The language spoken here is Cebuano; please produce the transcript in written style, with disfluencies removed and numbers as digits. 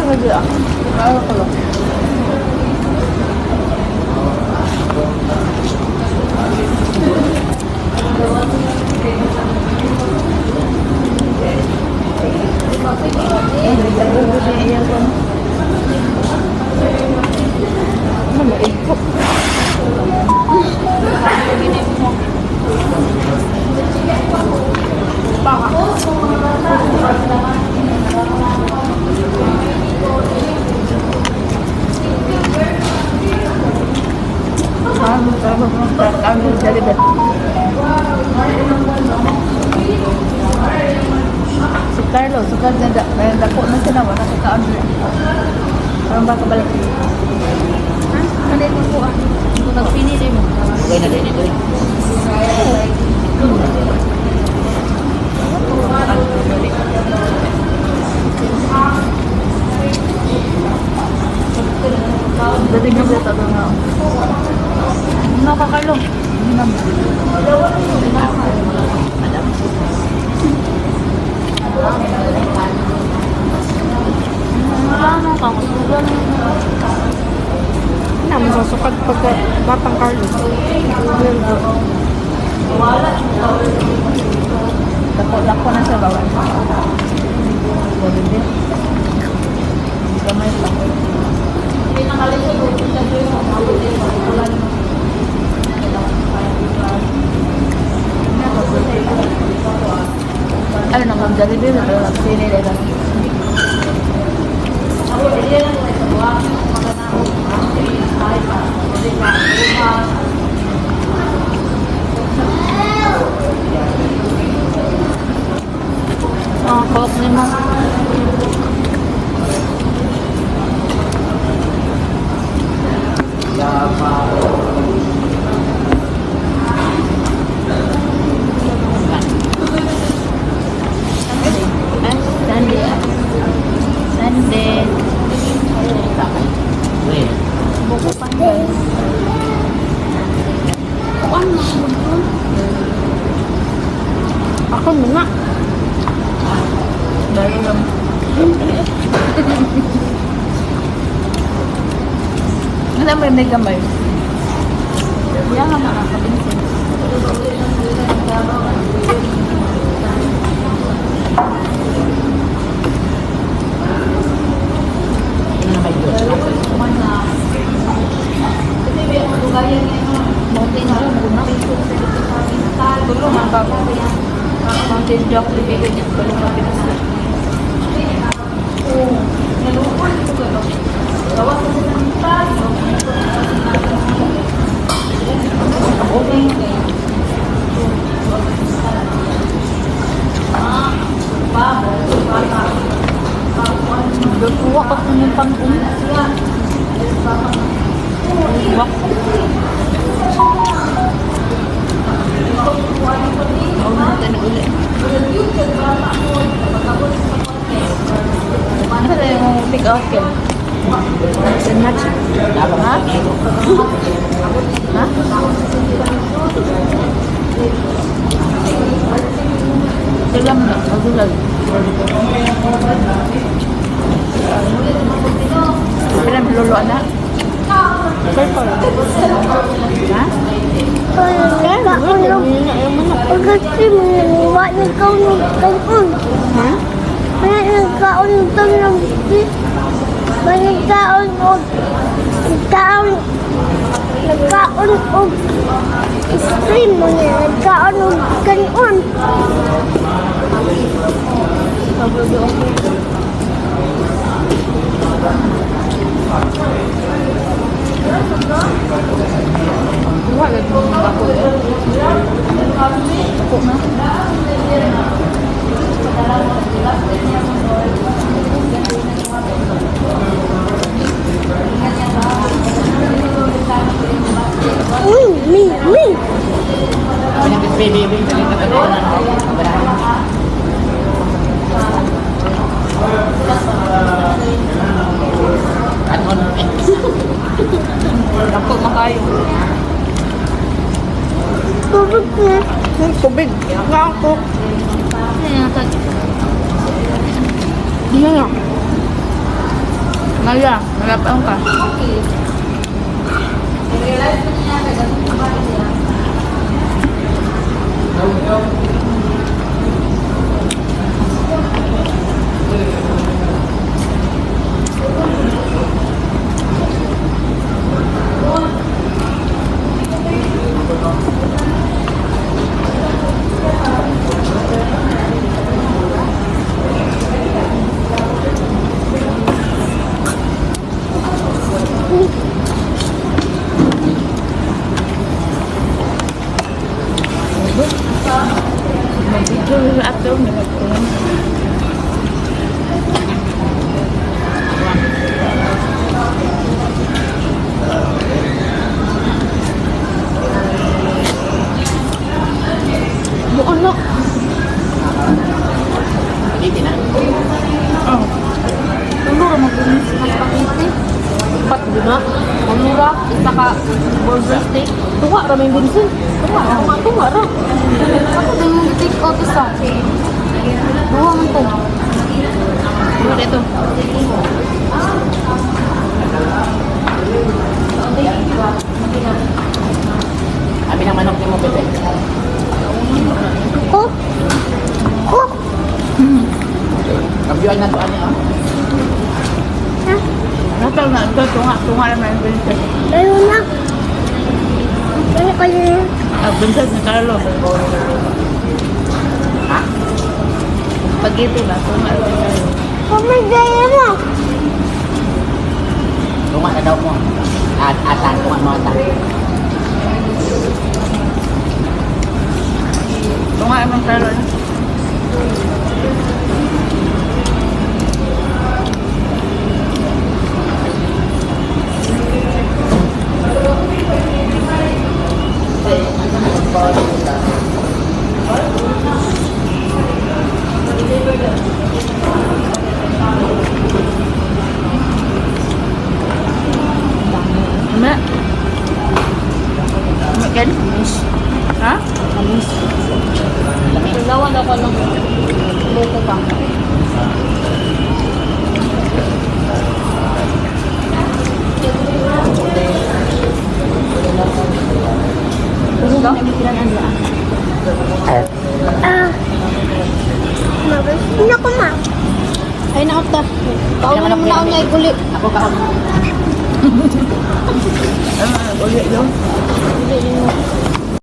Ano ba? Ano ko lang? Ano maigpok? Si Carlo, sukad na da, may dako na sila, wala sa kaan nila. Parang baka balik. Ha? Kanay ko po ah. Kung nagpili din mo. Okay na din ito eh. Dating na sila tato nga. Ano ka, Carlo? Hindi na. Wala na ka. Wala na. Masasukad pagka batang Carlo. Dako, dako na sa bawal. Gabi din. Gamay pa. Ano nang kang Jollibee, pero nagpili nila. Ah, coke ni mo. Sunday. Ah, Sunday. Wait. Buko pa. Ako muna. Dalo lang. Ano may gamay? Wala nga makakabinsin. Ano na may Diyos? Tulong ang bago. Mountain Jack, libigan niya. Tulong ang pinas. Nagkuha ka kung yung pang-um. Wak. Oo, natin na uli. Ano na yung pick out ka? Sinatch. Ha? Ha? Sila mo na, magulag. Pila mo lolo anak? Purple. Ha? Ayaw mo na. Ha? Nagkaon og ice cream mo niya, nagkaon og kanon. Kuha lagi mo yung bako. Ako na. Mi, mi, mi. Pinapit baby, baby, dali na ba na? Kanon. Ako makayo. Tubig na. Yung tubig. Nga ako. Ano na? Maya, nalapaon ka. Mag-video sa ato. Buon na. Spaghetti na. Oh. Tulo ra mag sa spaghetti. Pat di ba? Panura, isa ka burger steak. Tunga ra may bunsin. Tunga, tunga, tunga ra. Ako din mo take out sa. Duha man to. Duha dito. Abi ng manok ni mo, bebe. Ko? Ko? Kambyuan na to, ano, oh. Ha? Nataw na ito. Tunga, tunga naman yung Vincent. Ayun na. Ano kayo na? Ah, Vincent ni Carlo. Ha? Spaghetti ba? Tunga ni Carlo. Pamagaya mo. Tunga na daw mo. At atan, tunga mo atan. Tunga naman Carlo. No? Ma. Makan? Ha? Lami. Lawan ako ng buko pa. Ah. Mabas. Naku ma. Ay na ta. Kaon na muna ako niya iguli. Ako ka. Ano, ulit yun?